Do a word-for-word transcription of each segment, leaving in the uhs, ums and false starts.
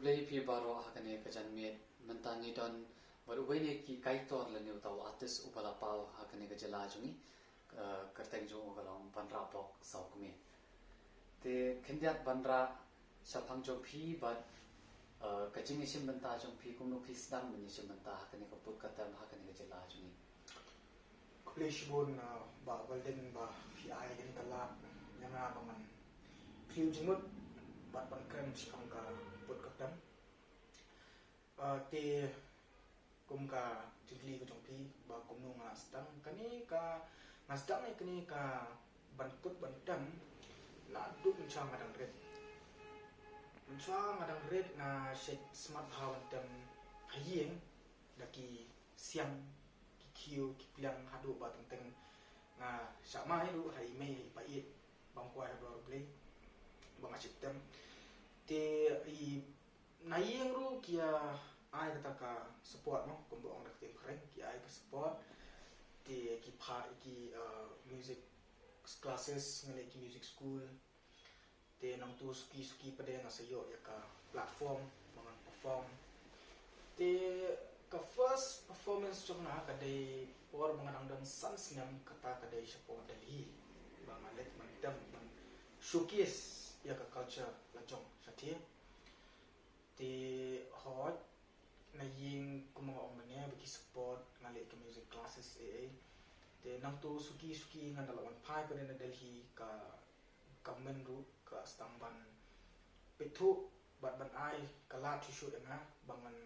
Khublei phi baroh ha kane ka janmiet. Mynta ngi don bad uwei na ki kaitor lane uta u artist uba la paw ha kane ka jylla jong ngi. Ka kyrteng jong u ka long Banrah Bok Sawkmie. Te khyndiat Banrah, shaphang jong phi bad, eh, ka jingïashim bynta jong phi, kumno phi sdang ban ïashim bynta ha kane ka pud ka tem ha kane ka jylla jong ngi. Khublei shibun, uh, Bah Walden ba phi ai kane ka lad ïa nga ba ngan kiew jingmut bad ban kren shaphang ka pud ka tem. Uh, te kum ka jingkylli ka jong phi ba kumno nga sdang kane ka, nga sdang ïa kane ka ban pud ban tem naduh mynshuwa nga dang rit. Mynshuwa nga dang rit nga shait smat bha ban tem ha ïing da ki siang, ki khiew, ki pliang haduh ba teng teng nga shah mai ruh ha i mei ha i paieit bam kwai ha dwar U Blei ba nga shait tem. Te i na ïing ruh ki ïa ai kata ka support mo, kumba ong da ka ktien phareng, ki ai ka support. Te ki pha ki, uh, music classes, nga leh ki music school. Te nangtu suki suki pat de nga sa ïoh ïa ka platform ba ngan perform. Te ka first performance jong nga ka dei por ba nga dang don san snem, kata ka dei shapoh Delhi ba nga leit ban tem ban showcase ïa ka culture la jong shatei. Te hooid, na ïing kumba nga ong mynne ba ki support, nga leh ka music classes ei ei. Te nangtu suki suki ngan da la wan phai pat de na Delhi, ka government ruh ka sdang ban pynthut bad ban ai ka lad shuh shuh ïa nga ba ngan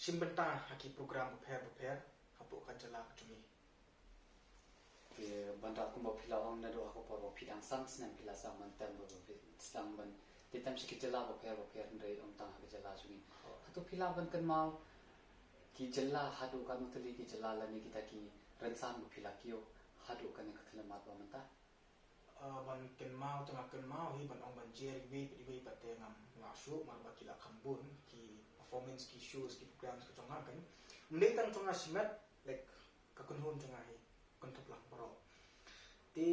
shim bynta ha ki program bapher bapher hapoh ka jylla ka jong ngi. Te Banrah, kumba phi la ong, naduh ha ka por ba phi dang san snem phi la sdang ban tem, ba phi sdang ban leit tem sha ki jylla bapher bapher, hynrei ym tang ha ka jylla jong ngi. Oh. Hato phi lah ban kynmaw ki jylla haduh katno tylli ki jylla lane kita ki rynsan ba phi la kiew haduh kane ka khyllipmat ba mynta? Ah, ban kynmaw te nga kynmaw hi, ban ong ban jer iwei pat iwei pat te ngam lah shuh, namar ba ki la kham bun ki performance, ki shows, ki programs ka jong nga kan. Ym dei tang jong nga shimet, like, ka kynhun jong nga hi, kynthup lang baroh. Te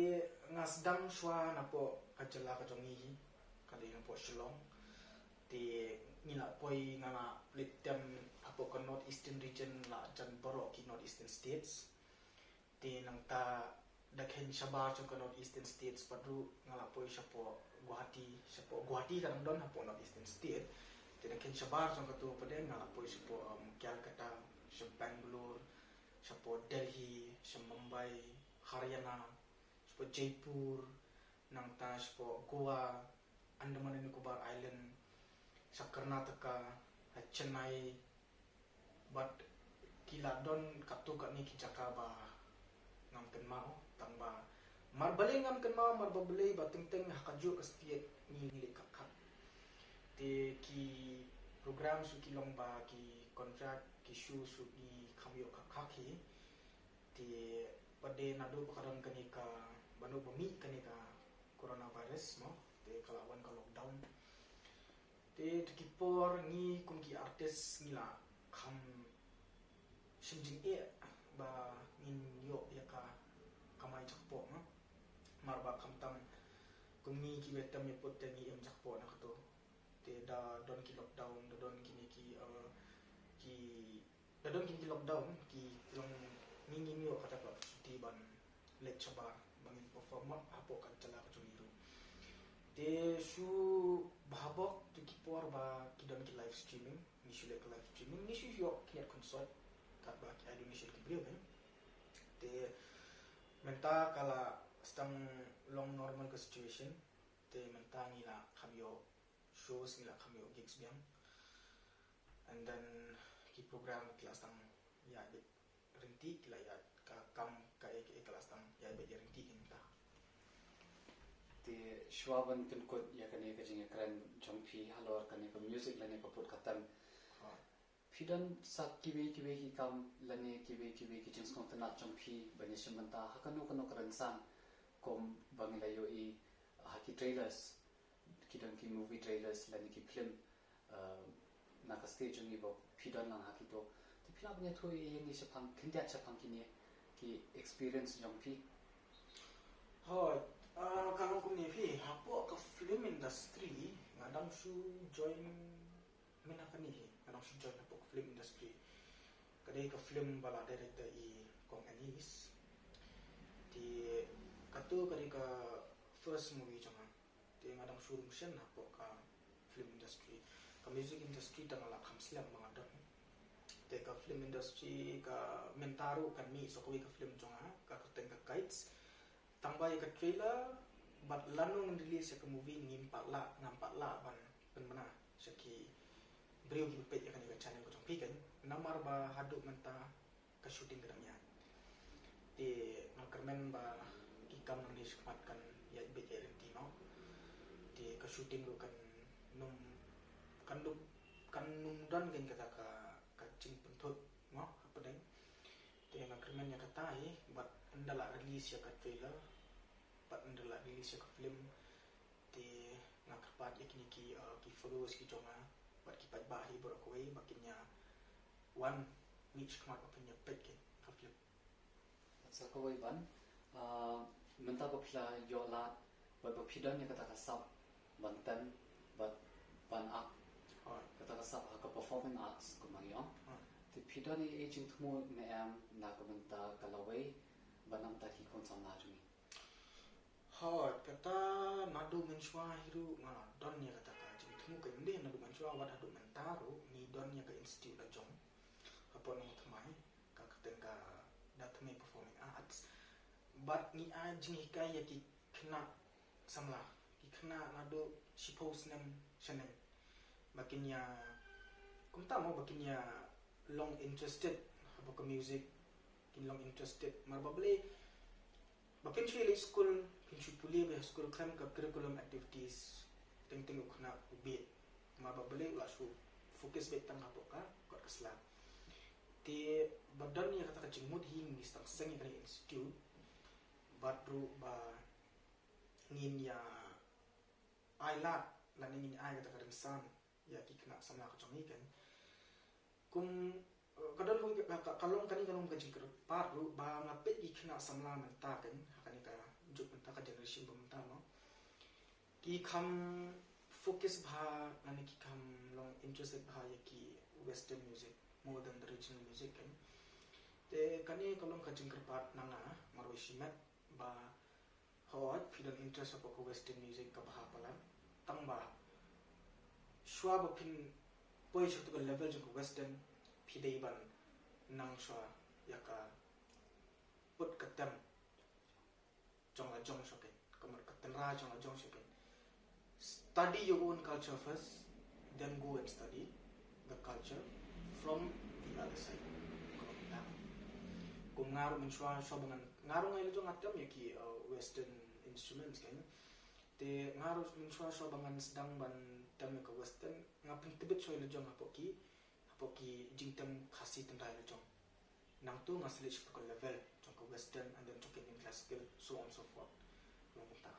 nga sdang shuwa napoh ka jylla ka jong ngi hi, ka dei napoh Shillong. Te ngi la poi, nga la leit tem hapoh ka North Eastern region, la jan baroh ki North Eastern states. Te nangta da khein shabar jong ka North Eastern states pat ruh nga la poi shapoh Guwahati, shapoh Guwahati ka dang don hapoh North Eastern state. Te da khein shabar jong katu pat de nga la poi shapoh, um, Calcutta, sha Bangalore, shapoh Delhi, sha Mumbai, Haryana, shapoh Jaipur, nangta shapoh Goa, Andaman and Nicobar Island, sha Karnataka, ha Chennai, bad ki la don katto katne ki jaka ba ngam kynmaw, tang ba mar balei ngam kynmaw, mar ba balei ba teng teng ha kajuh ka state ngi, ngi leit khap khap. Te ki program shu ki long ba ki contract, ki show shu ngi kham ïoh khap khap hi. Te pat de naduh ba ka don kane ka, ba naduh ba mih kane ka coronavirus mo, te ka la wan ka lockdown. Te tu ki por ngi kum ki artist ngi la kham shim jingeh ba ngin ïoh ïa ka kamai jakpoh mo. Namar ba khamtam kum ngi kiba tem ïa pud te ngi im jakpoh na katu. Te da don ki lockdown, da don kine ki, uh, ki Da don kine ki lockdown, ki long ngi ngim ïoh kata ka opportunity ban leit shabar, ba ngin perform hapoh ka jylla ka jong ngi ruh. Te shu bha bok tu ki por ba ki don ki live streaming, ngi shu leh ka live streaming, ngi shu ïoh kine ki concert, katba ki ai donation ki briew kan. Te mynta ka la sdang long normal ka situation, te mynta ngi la kham ïoh shows, ngi la kham ïoh gigs biang. And then ki program ki la sdang ïaid beit ryntih, ki la ïaid, ka kam kaei kaei ka la sdang ïaid beit ryntih kynta. Te shuwa ban pynkut ïa kane ka jingïakren jong phi halor kane ka music lane ka pud ka tem. Ha. Phi don sa kiwei kiwei ki kam lane kiwei kiwei ki jingsngewtynnat jong phi ban ïashim bynta ha kano kano ka rynsan, kum ba ngi la ïohi ha ki trailers, ki don ki movie trailers lane ki film, uh, na ka state jong ngi ba phi don lang ha kito. Te phi lah ban ïathuh ïa ngi shaphang, khyndiat shaphang kine ki experience jong phi? Hooid, uh, ka long kumne phi, hapoh ka film industry, Nga dang shu join mynta kane hi, nga dang shu join hapoh ka film industry. Ka dei ka film ba la direct da i Kong Anis. Te katu ka dei ka first movie jong nga. Te nga dang shu rung shen hapoh ka film industry. Ka music industry tang la kham slem ba nga don. Te ka film industry ka mynta ruh kan mih sa kawei ka film jong nga, ka kyrteng ka Kites. Tang ba ïa ka trailer bad lano ngin release ïa ka movie ngim pat lah, ngam pat lah ban pynbna sha ki briew kiba peit ïa kane ka channel ka jong phi kan. Namar ba haduh mynta ka shooting ka dang ïaid. Te nga kyrmen ba ki kam nangne shakhmat kan ïaid beit ïaid lynti noh. Te ka shooting ruh kan nym, kan nym, kan nym don kan kata ka, ka jingpynthut mo hapdeng. Te nga kyrmen ïa kata hi bad ynda la release ïa ka trailer bad ynda la release ïa ka film. Te nga kyrpad ïa kine ki, uh, ki followers ki jong nga bad ki paidbah hi baroh kawei ba kin ïa wan mih shakhmat ba kin ïa peit ka film. Sa kawei ban, uh, mynta ba phi la ïoh lad bad ba phi don ïa kata ka sap ban tem bad ban act. Alright. Kata ka sap ha ka performing arts kumba ngi ong. Alright. Te phi don ïa i jingthmu ne em na ka bynta ka lawei bad na ka bynta ki khun samla jong ngi? Hooid, kata naduh mynshuwa hi ruh nga don ïa kata ka jingthmu ka ym dei naduh mynshuwa, wat haduh mynta ruh ngi don ïa ka institute la jong hapoh Nongthymmai, ka kyrteng ka Da Thymmai Performing Arts. Bad ngi ai jinghikai ïa ki khynnah samla, ki khynnah naduh shiphew snem shaneng. Ba kin ïa, kumta mo, ba kin ïa long interested hapoh ka music, kin long interested. Mar ba balei, ba kin shu leit skul, kin shu pule beit ha skul khlem ka curriculum activities, teng teng u khynnah u bieit. Mar ba balei u la shu focus beit tang hapoh ka kot ka sla. Te ba don ïa kata ka jingmut hi ngi sdang seng ïa kane ka institute. Bad ruh ba ngin ïa ai lad lane ngin ai kata ka rynsan ïa ki khynnah samla ka jong ngi kan. Kum, eh, ka don ruh ka, ka, ka long kane ka long ka jingkyrpad ruh ba nga peit ki khynnah samla mynta kan, ha kane ka juk mynta, ka generation ba mynta mo. Ki kham focus bha lane ki kham long interested bha ïa ki western music more than the regional music kan. Te kane ka long ka jingkyrpad na nga marwei shimet ba hooid phi don interest hapoh ka western music ka bha palat. Tang ba shuwa ba phin poi sha katu ka level jong ka western phi dei ban nang shuwa ïa ka put ka tem jong la jong sha kane, ka mut ka tynrai jong la jong sha kane. Study your own culture first, then go and study the culture from the other side. Kum nga ruh mynshuwa, shuwa ba ngan, nga ruh nga i la jong nga tem ïa ki, uh, western instruments kan. Te nga ruh mynshuwa, shuwa ba ngan sdang ban tem ïa ka western, nga pyntbit shuwa i la jong hapoh ki, hapoh ki jingtem Khasi tynrai la jong. Nangta nga sa leit sha ka level jong ka western and then jong ka Indian classical, so on so forth. Long kumta.